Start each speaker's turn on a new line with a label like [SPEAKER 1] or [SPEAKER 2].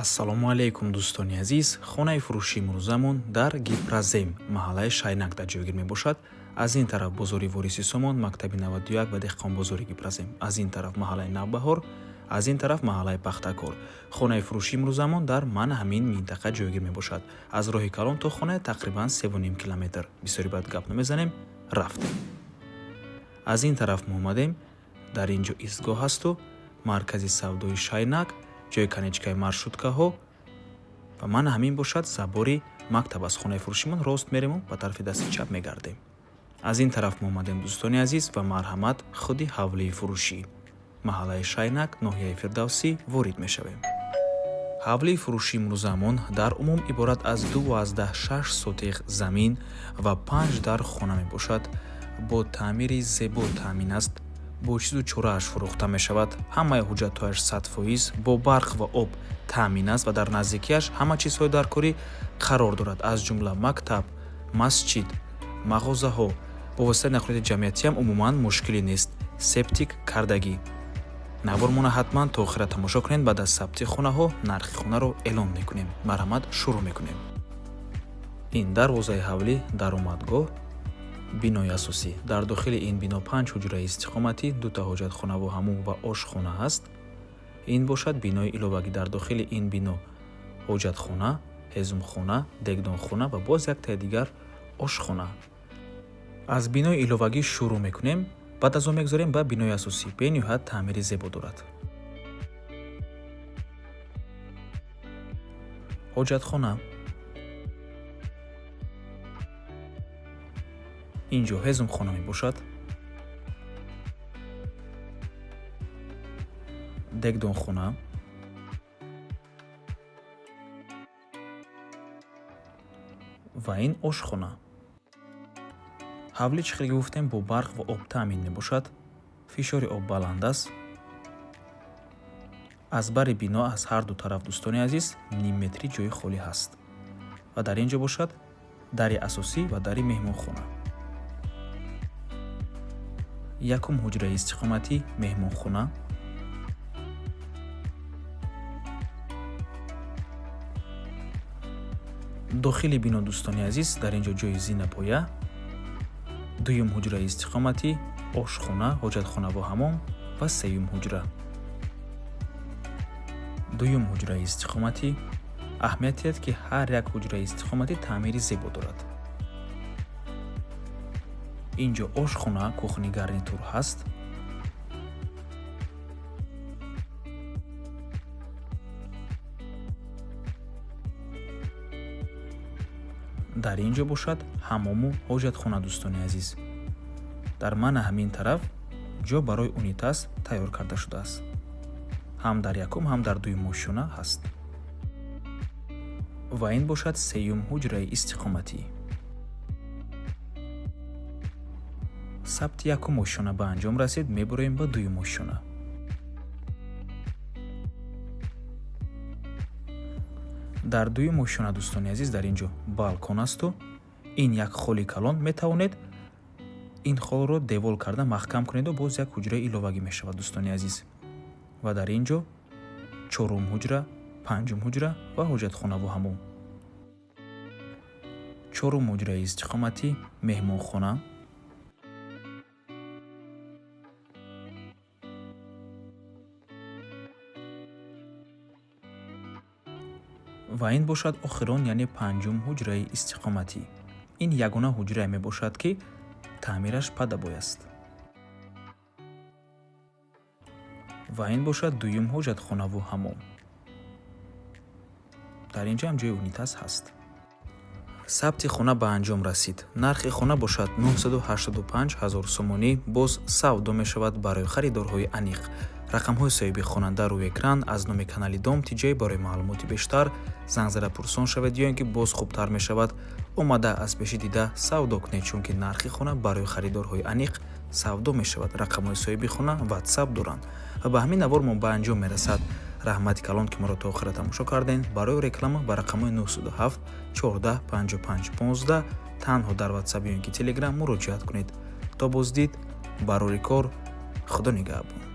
[SPEAKER 1] Ассалому алайкум, дӯстони азиз. Хонаи фурӯшии имрӯзамон дар Гипрозем, маҳаллаи Шайнак дар ҷойгир мебошад. Аз ин тараф бозори Вориси Сомон, мактаби 91 ва деҳқонбозори Гипрозем, аз ин тараф маҳаллаи Навбаҳор, аз ин тараф маҳаллаи Пахтакор. Хонаи фурӯшии имрӯзамон дар мана ҳамин минтақа ҷойгир мебошад. Аз роҳи калон то хона тақрибан 3,5 километр. Бисёри баъд гап намезанем, рафтем. Аз ин тараф мо омадем, дар ин ҷо истгоҳ ҳасту маркази савдои Шайнак, ҷои конечкаи маршруткаҳо ва мана ҳамин бошад забори мактаб. Аз хонаи фурӯшимон рост мерему ба тарафи дасти чап мегардем. Аз ин тараф мо омадем, дӯстони азиз, ва марҳамат, худи ҳавлии фурӯшӣ, маҳаллаи Шайнак, ноҳияи Фирдавсӣ, ворид мешавем. Ҳавлии фурӯшии имрӯзамон дар умум иборат аз 2,6 сотиқ замин ва панҷ дар хона мебошад. Бо таъмири зебо таъмин аст, бо чизу чорааш фурӯхта мешавад. Ҳамаи ҳуҷҷатҳояш 100%, бо барқ ва об таъмин аст ва дар наздикиаш ҳама чизҳои даркорӣ қарор дорад, аз ҷумла мактаб, масҷид, мағозаҳо. Бо воситаи нақлиёти ҷамъиятиам умуман мушкилӣ нест. Септик кардагӣ. Навормона ҳатман то охира тамошо кунед. Баъд аз сабти хонаҳо нархи хонаро эълон мекунем. Марҳамат, шурӯъ мекунем. Ин дарвозаи ҳавлӣ, даромадгоҳ, бинои асосӣ. Дар дохили ин бино панҷ ҳуҷраи истиқоматӣ, дута ҳоҷатхонаву ҳамум ва ошхона ҳаст. Ин бошад бинои иловагӣ. Дар дохили ин бино ҳоҷатхона, ҳезумхона, дегдонхона ва боз яктаи дигар ошхона. Аз бинои иловагӣ шурӯъ мекунем, баъд аз он мегузорем ба бинои асосӣ. Бениҳоят таъмири зебо дорад. Ҳоҷатхона, ин ҷо ҳезумхона мебошад, дегдонхона ва ин ошхона. Ҳавлӣ, чӣ хеле гуфтем, бо барқ ва об таъмин мебошад. Фишори об баланд аст. Аз бари бино аз ҳар ду тараф, дӯстони азиз, нимметрӣ ҷои холӣ ҳаст ва дар ин ҷо бошад дари асосӣ ва дари меҳмонхона. Якум ҳуҷраи истиқоматӣ, меҳмонхона. Дохили бино, дӯстони азиз, дар ин ҷо ҷои зинапоя, дуюм ҳуҷраи истиқоматӣ, ошхона, ҳоҷатхонаву ҳамом ва сеюм ҳуҷра. Дуюм ҳуҷраи истиқоматӣ. Аҳамият диҳед, ки ҳар як ҳуҷраи истиқоматӣ таъмири зебо дорад. Ин ҷо ошхона, кухни гарнитур ҳаст. Дар ин ҷо бошад ҳамому ҳоҷатхона. Дӯстони азиз, дар мана ҳамин тараф ҷо барои унитаз тайёр карда шудааст. Ҳам дар якум, ҳам дар дуюм ошёна ҳаст. Ва ин бошад сеюм ҳуҷраи истиқоматӣ. Сабти якум ошёна ба анҷом расид, мебуроем ба дуюм ошёна. Дар дуюм ошёна, дӯстони азиз, дар ин ҷо балкон асту ин як холи калон. Метавонед ин холро девол карда маҳкам кунеду боз як ҳуҷраи иловагӣ мешавад, дӯстони азиз. Ва дар ин ҷо чорум ҳуҷра, панҷум ҳуҷра ва ҳоҷатхонаву ҳамом. Чорум ҳуҷраи истиқоматӣ, меҳмонхона. Ва ин бошад охирон, яъне панҷум ҳуҷраи истиқоматӣ. Ин ягона ҳуҷрае мебошад, ки таъмираш падабой аст. Ва ин бошад дуюм ҳоҷатхонаву ҳамом. Дар ин ҷо ҳам ҷои унитаз ҳаст. Сабти хона ба анҷом расид. Нархи хона бошад 985 ҳазор сомонӣ, боз савдо мешавад барои харидорҳои аниқ. Рақамҳои соҳиби хонанда рӯи экран. Аз номи канали Дом Тиҷай барои маълумоти бештар занг зада пурсон шавед ё ин ки боз хубтар мешавад омада аз пеши дида савдо кунед, чунки нархи хона барои харидорҳои аниқ савдо мешавад. Рақамҳои соҳиби хона ватсап доранд. Ва ба ҳамин навор мо ба анҷом мерасад. Раҳмати калон, ки моро то охира тамошо кардем. Барои реклама ба рақамҳои 907 14 55 15 танҳо дар ватсап ё ин ки телеграм муроҷиат кунед. То боздид, барори кор, Худо нигаҳбон.